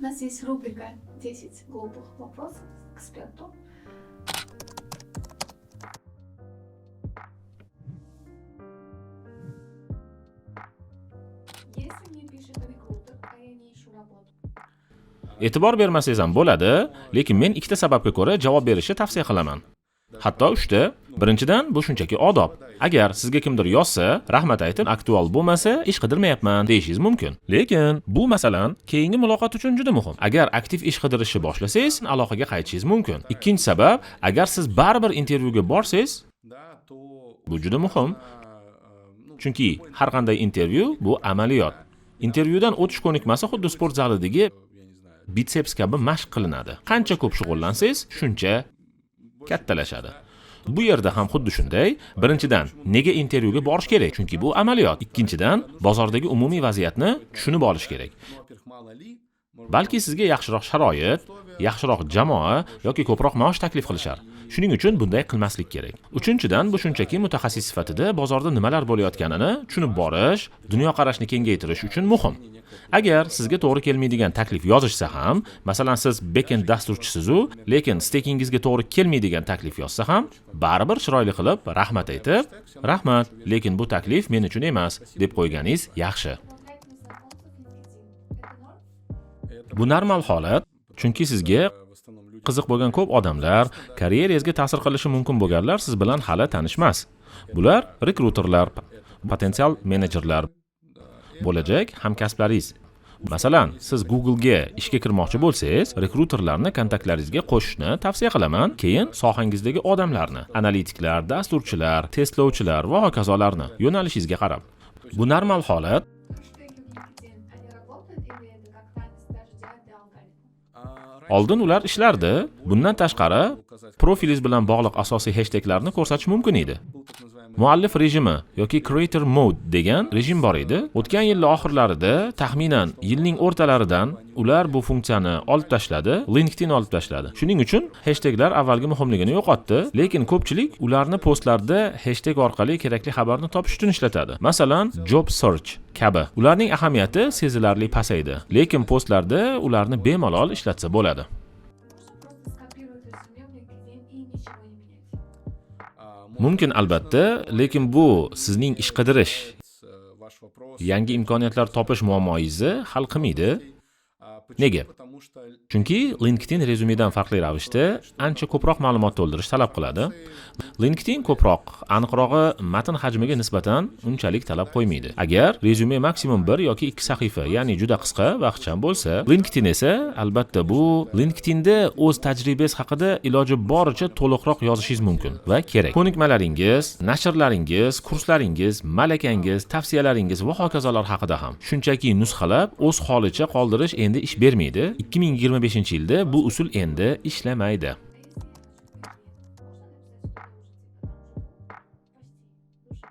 Нас есть рубрика «10 глупых вопросов к эксперту». Если мне пишет рекрутер, а я не ищу работу, E'tibor bermasangiz ham bo'ladi, lekin men ikkita sababga ko'ra javob berishni tavsiya qilaman. Hatto uchta. Birinchidan, bu shunchaki odob. Agar sizga kimdir yozsa, rahmat aytib, aktual bo'lmasa, ish qidirmayapman deyishingiz mumkin. Lekin bu, masalan, keyingi muloqot uchun juda muhim. Agar aktiv ish qidirishni boshlasangiz, aloqaga qaytishingiz mumkin. Ikkinchi sabab, agar siz baribir intervyuga borsangiz, bu juda muhim. Chunki har qanday intervyu bu amaliyot. Intervyudan o'tish ko'nikmasi xuddi sport zalidagi bitseps kabi mashq qilinadi. Qancha ko'p shug'ullansangiz, shuncha kattalashadi. Bu yerda ham xuddi shunday. Birinchidan, nega intervyuga borish kerak? Chunki bu amaliyot. Ikkinchidan, bozordagi umumiy vaziyatni tushunib olish kerak. Balki sizga yaxshiroq sharoit, yaxshiroq jamoa yoki ko'proq maosh taklif qilishar. Shuning uchun bunday qilmaslik kerak. Uchinchidan, bu shunchaki mutaxassis sifatida bozorda nimalar bo'layotganini tushunib borish, dunyoqarashni kengaytirish uchun muhim. Agar sizga to'g'ri kelmaydigan taklif yozishsa ham, masalan, siz backend dasturchisiz-u, lekin stekingizga to'g'ri kelmaydigan taklif yozsa ham, baribir chiroyli qilib rahmat aytib, "Rahmat, lekin bu taklif men uchun emas" deb qo'yganingiz yaxshi. Добавлять незнакомцев в LinkedIn. Это норм? Bu normal holat, chunki sizga qiziq bo'lgan ko'p odamlar, karyerangizga ta'sir qilishi mumkin bo'lganlar siz bilan hali tanishmas. Bular rekruterlar, potensial menejerlar, bo'lajak hamkasblaringiz. Masalan, siz Google'ga ishga kirmoqchi bo'lsangiz, rekruterlarni kontaktlaringizga qo'shishni tavsiya qilaman. Keyin sohangizdagi odamlarni, analitiklar, dasturchilar, testlovchilar va hokazolarni yo'nalishingizga qarab. Bu normal holat. Хэштеги в LinkedIn, они работают или это как танец дождя для алгоритма? Oldin ular ishlardi. Bundan tashqari, profilingiz bilan bog'liq asosiy heshteglarni ko'rsatish mumkin edi. Muallif rejimi yoki creator mode degan rejim bor edi. O'tgan yil oxirlarida, taxminan yilning o'rtalaridan ular bu funksiyani olib tashladi, LinkedIn olib tashladi. Shuning uchun heshteglar avvalgi muhimligini yo'qotdi, lekin ko'pchilik ularni postlarda hashtag orqali kerakli xabarni topish uchun ishlatadi. Masalan, job search kabi. Ularning ahamiyati sezilarli pasaydi, lekin postlarda ularni bemalol ishlatsa bo'ladi. Можно просто скопировать резюме в LinkedIn и ничего не менять. Mumkin albatta, lekin bu sizning ish qidirish, yangi imkoniyatlar topish muammoyingizni hal qilmaydi. Nega? Chunki LinkedIn rezyumedan farqli ravishda ancha ko'proq ma'lumot to'ldirish talab qiladi. LinkedIn ko'proq, aniqrog'i, matn hajmiga nisbatan unchalik talab qo'ymaydi. Agar rezyume maksimum 1 yoki 2 sahifa, ya'ni juda qisqa va ixcham bo'lsa, LinkedIn esa albatta bu LinkedInda o'z tajribangiz haqida iloji boricha to'liqroq yozishingiz mumkin va kerak. Ko'nikmalaringiz, nashrlaringiz, kurslaringiz, malakangiz, tavsiyalaringiz va hokazolar haqida ham. Shunchaki nusxalab o'z holicha qoldirish endi ish bermaydi. 2025-yilda bu usul endi ishlamaydi. А если я хочу в Берлин, можно написать, что я уже типа там живу? Почти. Душа.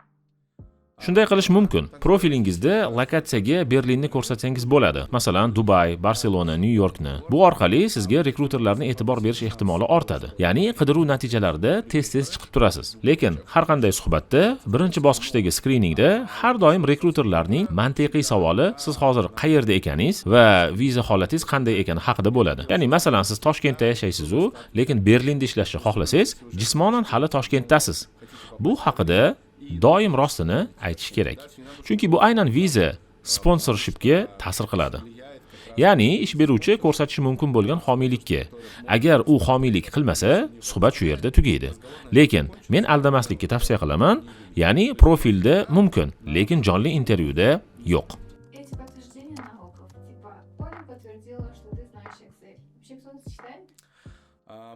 Shunday qilish mumkin. Profilingizda lokatsiyaga Berlinni ko'rsatsangiz bo'ladi. Masalan, Dubay, Barselona, Nyu Yorkni. Bu orqali sizga rekruterlarni e'tibor berish ehtimoli ortadi. Ya'ni qidiruv natijalarida tez-tez chiqib turasiz. Lekin har qanday suhbatda birinchi bosqichdagi skriningda har doim rekruterlarning mantiqiy savoli siz hozir qayerda ekaningiz va viza holatingiz qanday ekani haqida bo'ladi. Ya'ni masalan, siz Toshkentda yashaysiz-u, lekin Berlinda ishlashni xohlasangiz, jismonan hali Toshkentdasiz. Bu haqida doim rostini aytish kerak. Chunki bu aynan viza sponsorshipga ta'sir qiladi. Ya'ni ish beruvchi ko'rsatishi mumkin bo'lgan homiylikka. Agar u homiylik qilmasa, suhbat shu yerda tugaydi. Lekin men aldamaslikka tavsiya qilaman, ya'ni profilda mumkin, lekin jonli intervyuda yo'q. Эти подтверждения навыков, типа Оля подтвердила, что ты знаешь Excel. Вообще кто-то читает?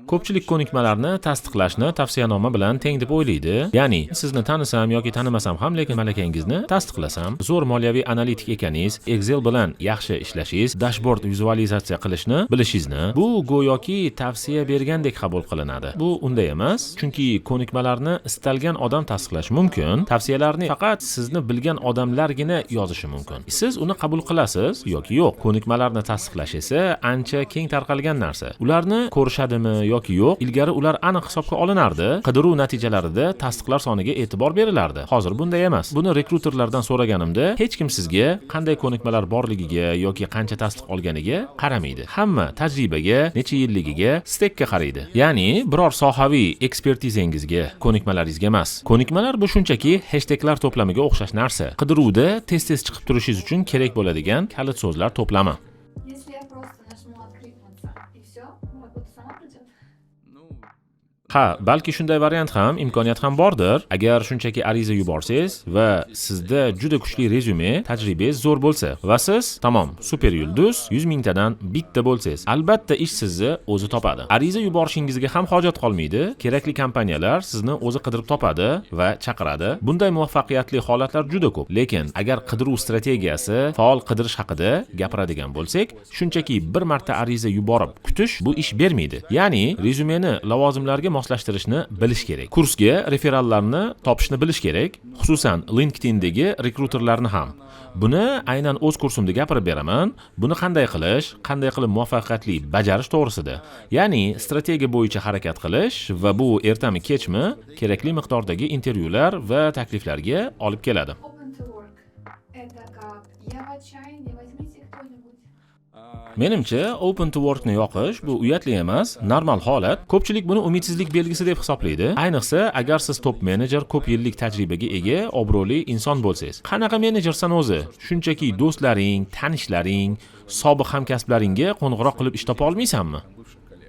Ko'pchilik ko'nikmalarni tasdiqlashni tavsiyanoma bilan teng deb o'ylaydi. Ya'ni sizni tanisam yoki tanimasam ham, lekin malakangizni tasdiqlasam, zo'r moliyaviy analitik ekaningiz, Excel bilan yaxshi ishlashingiz, dashboard vizualizatsiya qilishni bilishingizni, bu go'yoki tavsiya bergandek qabul qilinadi. Bu unday emas, chunki ko'nikmalarni istalgan odam tasdiqlashi mumkin. Tavsiyalarni faqat sizni bilgan odamlargina yozishi mumkin. Siz uni qabul qilasiz yoki yo'q. Ko'nikmalarni tasdiqlash esa ancha keng tarqalgan narsa. Ularni ko'rishadimi oladimi yoki yo'q. Ilgari ular aniq hisobga olinardi, qidiruv natijalarida tasdiqlar soniga e'tibor berilardi. Hozir bunday emas. Buni rekruterlardan so'raganimda hech kim sizga qanday ko'nikmalar borligiga yoki qancha tasdiq olganiga qaramaydi. Hamma tajribaga, necha yilligiga, stekka qaraydi. Ya'ni biror sohaviy ekspertizangizga, ko'nikmalaringizga emas. Ko'nikmalar bu shunchaki hashtaglar to'plamiga o'xshash narsa. Qidiruvda tez-tez chiqib turishingiz uchun kerak bo'ladigan kalit so'zlar to'plami. Если я просто нажму «Откликнуться» и все, работа сама придет? Ну, Ha, balki shunday variant ham, imkoniyat ham bordir. Agar shunchaki ariza yuborsangiz va sizda juda kuchli rezyume, tajribangiz zo'r bo'lsa va siz tamom, super yulduz, 100 mingtadan bitta bo'lsangiz, albatta ish sizni o'zi topadi. Ariza yuborishingizga ham hojat qolmaydi. Kerakli kompaniyalar sizni o'zi qidirib topadi va chaqiradi. Bunday muvaffaqiyatli holatlar juda ko'p. Lekin agar qidiruv strategiyasi, faol qidirish haqida gapiradigan bo'lsak, shunchaki bir marta ariza yuborib kutish bu ish bermaydi. Ya'ni rezyumeni lavozimlarga moslashtirishni bilish kerak. Kursga referallarni topishni bilish kerak, xususan LinkedIndagi rekruterlarni ham. Buni aynan o'z kursimda gapirib beraman. Buni qanday qilish, qanday qilib muvaffaqiyatli bajarish to'g'risida. Ya'ni strategiya bo'yicha harakat qilish va bu ertami kechmi kerakli miqdordagi intervyular va takliflarga olib keladi. Open to work. Это как «я в отчаянии, возьмите кто-нибудь». Menimcha, open to workni yoqish bu uyatli emas, normal holat. Ko'pchilik buni umidsizlik belgisi deb hisoblaydi. Ayniqsa, agar siz top menejer, ko'p yillik tajribaga ega, obro'li inson bo'lsangiz. Qanaqa menejersan o'zi? Shunchaki do'stlaring, tanishlaring, sobiq hamkasblaringga qo'ng'iroq qilib ish topa olmaysanmi?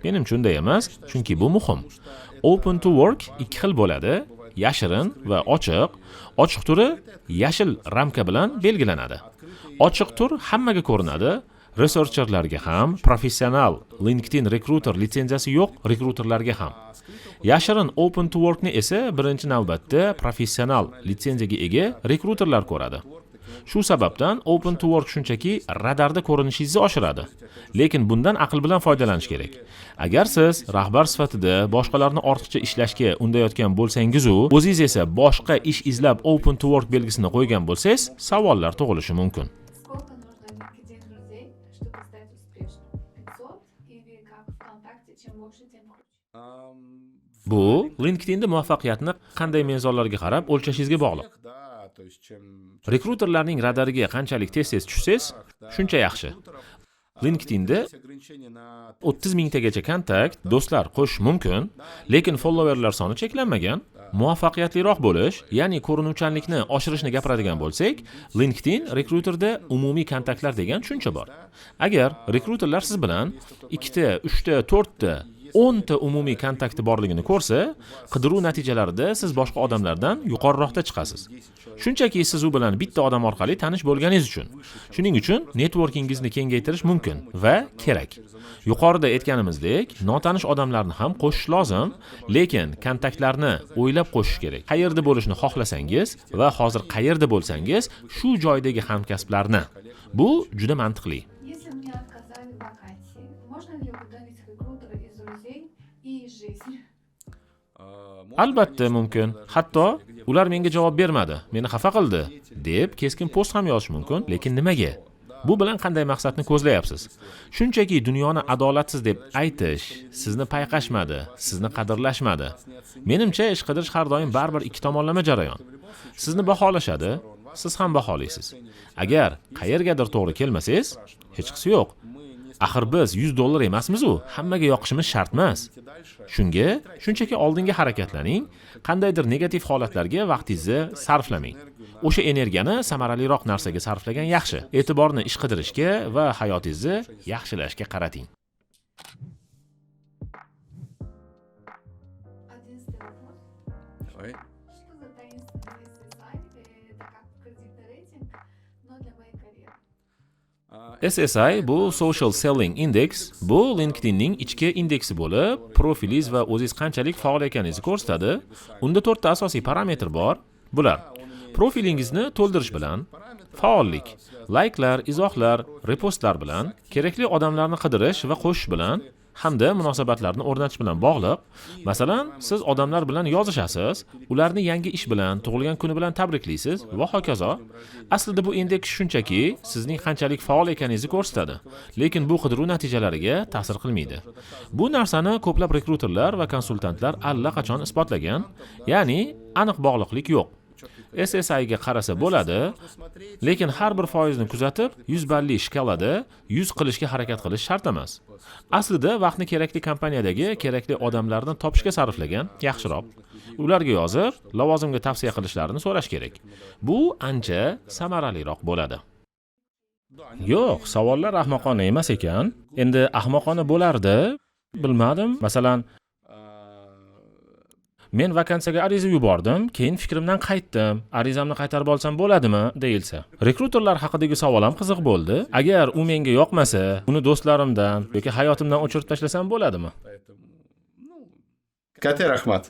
Menimcha unday emas, chunki bu muhim. Open to work ikki xil bo'ladi: yashirin va ochiq. Ochiq turi yashil ramka bilan belgilanadi. Ochiq tur hammaga ko'rinadi, researcherlarga ham, professional LinkedIn Recruiter litsenziyasi yo'q rekruterlarga ham. Yashirin open to workni esa birinchi navbatda professional litsenziyaga ega rekruterlar ko'radi. Shu sababdan open to work shunchaki radarda ko'rinishingizni oshiradi. Lekin bundan aql bilan foydalanish kerak. Agar siz rahbar sifatida boshqalarni ortiqcha ishlashga undayotgan bo'lsangiz-u, o'zingiz esa boshqa ish izlab open to work belgisini qo'ygan bo'lsangiz, savollar tug'ilishi mumkin. Сколько нужно LinkedIn друзей, чтобы стать успешным? 500 или как ВКонтакте, чем больше, тем круче? Bu LinkedInda muvaffaqiyatni qanday mezonlarga qarab o'lchashingizga bog'liq. Да, то есть чем Rekruterlarning radariga qanchalik tez-tez tushsangiz, shuncha yaxshi. LinkedInda 30 mingtagacha kontakt, do'stlar qo'shish mumkin, lekin followerlar soni cheklanmagan. Muvaffaqiyatliroq bo'lish, ya'ni ko'rinuvchanlikni oshirishni gapiradigan bo'lsak, LinkedIn rekruterda umumiy kontaktlar degan tushuncha bor. Agar rekruterlar siz bilan ikkita, uchta, to'rtta, 10 ta umumiy kontakti borligini ko'rsa, qidiruv natijalarida siz boshqa odamlardan yuqoriroqda chiqasiz. Shunchaki siz u bilan bitta odam orqali tanish bo'lganingiz uchun. Shuning uchun networkingizni kengaytirish mumkin va kerak. Yuqorida aytganimizdek, notanish odamlarni ham qo'shish lozim, lekin kontaktlarni o'ylab qo'shish kerak. Qayerda bo'lishni xohlasangiz va hozir qayerda bo'lsangiz, shu joydagi hamkasblarni. Bu juda mantiqli. Если мне отказали в вакансии, можно ли удалить рекрутера из друзей и из жизни? Albatta mumkin. Hatto ular menga javob bermadi, meni xafa qildi deb keskin post ham yozish mumkin, lekin nimaga? Bu bilan qanday maqsadni ko'zlayapsiz? Shunchaki dunyoni adolatsiz deb aytish, sizni payqashmadi, sizni qadrlashmadi. Menimcha, ish qidirish har doim baribir ikki tomonlama jarayon. Sizni baholashadi, siz ham baholaysiz. Agar qayergadir to'g'ri kelmasangiz, hechqisi yo'q. Axir biz 100 dollar emasmiz-u, hammaga yoqishimiz shart emas. Shunga shunchaki oldinga harakatlaning, qandaydir negativ holatlarga vaqtingizni sarflamang. O'sha energiyani samaraliroq narsaga sarflagan yaxshi. E'tiborni ish qidirishga va hayotingizni yaxshilashga qarating. 11-й вопрос. Давай. Что за таинственный SSI? Это как кредитный рейтинг, но для моей карьеры. SSI bu Social Selling Index, bu LinkedInning ichki indeksi bo'lib, profilingiz va o'zingiz qanchalik faol ekaningizni ko'rsatadi. Unda to'rtta asosiy parametr bor. Bular: profilingizni to'ldirish bilan, faollik, layklar, izohlar, repostlar bilan, kerakli odamlarni qidirish va qo'shish bilan. Hamda munosabatlarni o'rnatish bilan bog'liq. Masalan, siz odamlar bilan yozishasiz, ularni yangi ish bilan, tug'ilgan kuni bilan tabriklaysiz va hokazo. Aslida bu indeks shunchaki sizning qanchalik faol ekaningizni ko'rsatadi, lekin bu qidiruv natijalariga ta'sir qilmaydi. Bu narsani ko'plab rekruterlar va konsultantlar allaqachon isbotlagan, ya'ni aniq bog'liqlik yo'q. SSI ga qarasa bo'ladi, lekin har bir foizni kuzatib, 100 balli shkalada 100 qilishga harakat qilish shart emas. Aslida vaqtni kerakli kompaniyadagi kerakli odamlarni topishga sarflagan yaxshiroq. Ularga yozib, lavozimga tavsiya qilishlarini so'rash kerak. Bu ancha samaraliroq bo'ladi. Yo'q, savollar ahmoqona emas ekan. Endi ahmoqona bo'lardi, bilmadim. Masalan, men vakansiyaga ariza yubordim, keyin fikrimdan qaytdim. Arizamni qaytarib olsam bo'ladimi, deyilsa. Rekruterlar haqidagi savol ham qiziq bo'ldi. Agar u menga yoqmasa, uni do'stlarimdan yoki hayotimdan o'chirib tashlasam bo'ladimi? Поэтому, ну, katta rahmat.